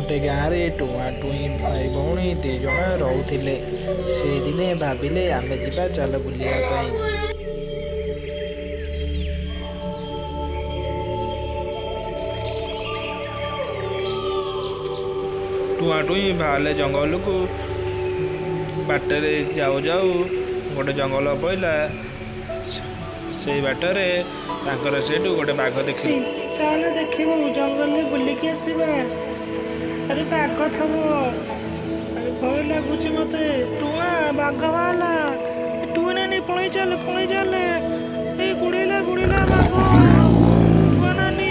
ଗୋଟେ ଗାଁରେ ଟୁଆଁ ଟୁଇଁ ଭାଇ ଭଉଣୀ ଦୁଇ ଜଣ ରହୁଥିଲେ। ସେ ଦିନେ ଭାବିଲେ, ଆମେ ଯିବା ଚାଲ ବୁଲିବା ପାଇଁ। ଟୁଆଁ ଟୁଇଁ ବାହାରିଲେ ଜଙ୍ଗଲକୁ। ବାଟରେ ଯାଉ ଯାଉ ଗୋଟେ ଜଙ୍ଗଲ ପଇଲା। ସେଇ ବାଟରେ ତାଙ୍କର ସେଇଠୁ ଗୋଟେ ବାଘ ଦେଖିଲେ। ଚାଲ ଦେଖିବୁ, ଜଙ୍ଗଲରେ ବୁଲିକି ଆସିବା। ଆରେ, ବାଘ ଥବ। ଆରେ, ଭୟ ଲାଗୁଛି ମତେ। ଟୁଆଁ, ବାଘ ବାହାରିଲା। ଏ ଟୁଇଁ ନାନୀ, ପଳେଇ ଚାଲେ, ପଳେଇ ଚାଲେ। ଏ ଗୋଡ଼େଇଲା, ଗୋଡ଼େଇଲା ବାଘ। ଟୁଆଁ ନାନୀ,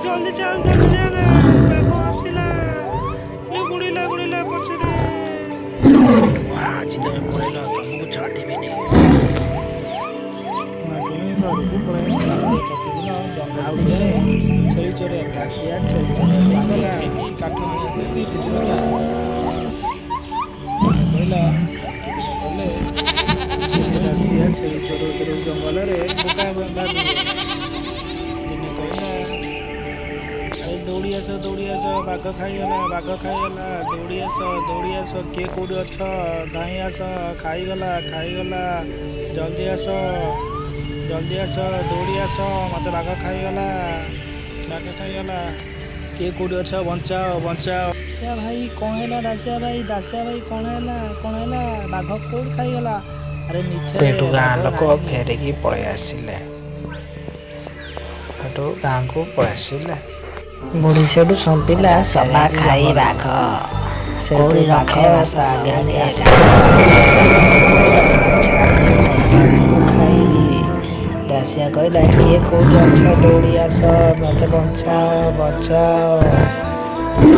ଜଲ୍ଦି ଚାଲ, ଜଲ୍ଦି ଚାଲେ। ବାଘ ଆସିଲା। ଏ ଗୋଡ଼େଇଲା, ଗୋଡ଼େଇଲା ପଛରେ। ଆଜି ତମେ ପଳେଇଲ, ତମକୁ ଛାଡ଼ିବିନି। ଟୁଆଁ ଟୁଇଁ ଘରକୁ ପଳେଇ ଆସିଲା। ସେ ପ୍ରତିଦିନ ଜଙ୍ଗଲକୁ ଯାଏ ଛେଳି ଚରେଇବା ପାଇଁ। ଦାସିଆ ଛେଳି ଚରେଇବା ପାଇଁ ଗଲା। କାଠ ଆଣିବା ପାଇଁ ନିତିଦିନ ଯାଏ। ଦିନେ କହିଲା, ପ୍ରତିଦିନ ଗଲେ ଦାସିଆ ଛେଳି ଚରଉ ଚରଉ ଜଙ୍ଗଲରେ ବୋକା ଭାବିବ। ଦିନେ କହିଲା, ଆରେ, ଦୌଡ଼ି ଆସ, ଦୌଡ଼ି ଆସ, ବାଘ ଖାଇଗଲା, ବାଘ ଖାଇଗଲା। ଦୌଡ଼ି ଆସ, ଦୌଡ଼ି ଆସ, କିଏ କୋଉଠି ଅଛ, ଧାଇଁ ଆସ। ଖାଇଗଲା, ଖାଇଗଲା। ଜଲ୍ଦି ଆସ, ଜଲ୍ଦି ଆସ, ଦୌଡ଼ି ଆସ। ମତେ ବାଘ ଖାଇଗଲା, ବାଘ ଖାଇଗଲା। କିଏ କୋଉଠି ଅଛ, ବଞ୍ଚାଅ, ବଞ୍ଚାଅ। ଦାସିଆ ଭାଇ, କ'ଣ ହେଲା? ଦାସିଆ ଭାଇ, ଦାସିଆ ଭାଇ, କ'ଣ ହେଲା? କ'ଣ ହେଲା? ବାଘ କୋଉଠି ଖାଇଗଲା? ଆରେ ମିଛରେ ସେଇଠୁ ଗାଁ ବାଘ ଲୋକ ନାହିଁ। ଫେରିକି ପଳେଇ ଆସିଲେ। ସେଠୁ ଗାଁକୁ ପଳେଇ ଆସିଲେ। ବୁଢ଼ୀ ସେଠୁ ସମ୍ପିଲା ଦାସିଆ ସବା ଯାଇଛି ଖାଇ ଜଙ୍ଗଲକୁ। ବାଘ ସେଠୁ କୋଉଠି ବାଘ ରଖେ ବାସ ତା ଆଗେ ଆଗେ ଏ ଆସିଲା। ତତେ ଆଜି ମୁଁ ଖାଇବି। ଦାସିଆ କହିଲା, କିଏ କୋଉଠି ଅଛ, ଦୌଡ଼ି ଆସ, ମତେ ବଞ୍ଚାଅ, ବଞ୍ଚାଅ।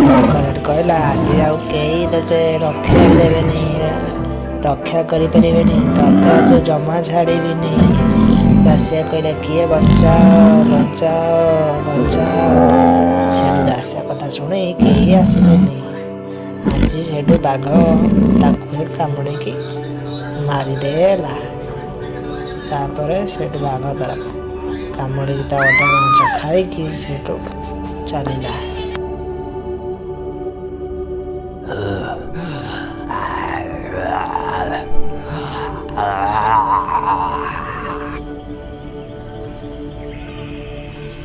ବାଘ ସେଠୁ କହିଲା, ଆଜି ଆଉ କେହି ତତେ ରକ୍ଷା ଦେବେନି, ରକ୍ଷା କରିପାରିବେନି। ତତେ ଆଜି ଜମା ଛାଡ଼ିବିନି। ଦାସିଆ କହିଲା, କିଏ ବଞ୍ଚାଅ, ବଞ୍ଚାଅ, ବଞ୍ଚାଅ। ସେଠୁ ଦାସିଆ କଥା ଶୁଣି କେହି ଆସିଲେନି। ଆଜି ସେଠୁ ବାଘ ତାକୁ ସେଠୁ କାମୁଡ଼ିକି ମାରିଦେଲା। ତାପରେ ସେଠୁ ବାଘ ତାର କାମୁଡ଼ିକି ତା ଅଧା ମାଂସ ଖାଇକି ସେଠୁ ଚାଲିଲା।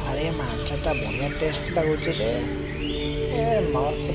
ଆରେ, ମାଂସଟା ବଢ଼ିଆ ଟେଷ୍ଟ ଲାଗୁଛି ରେ। ଏ ମସ୍ତ।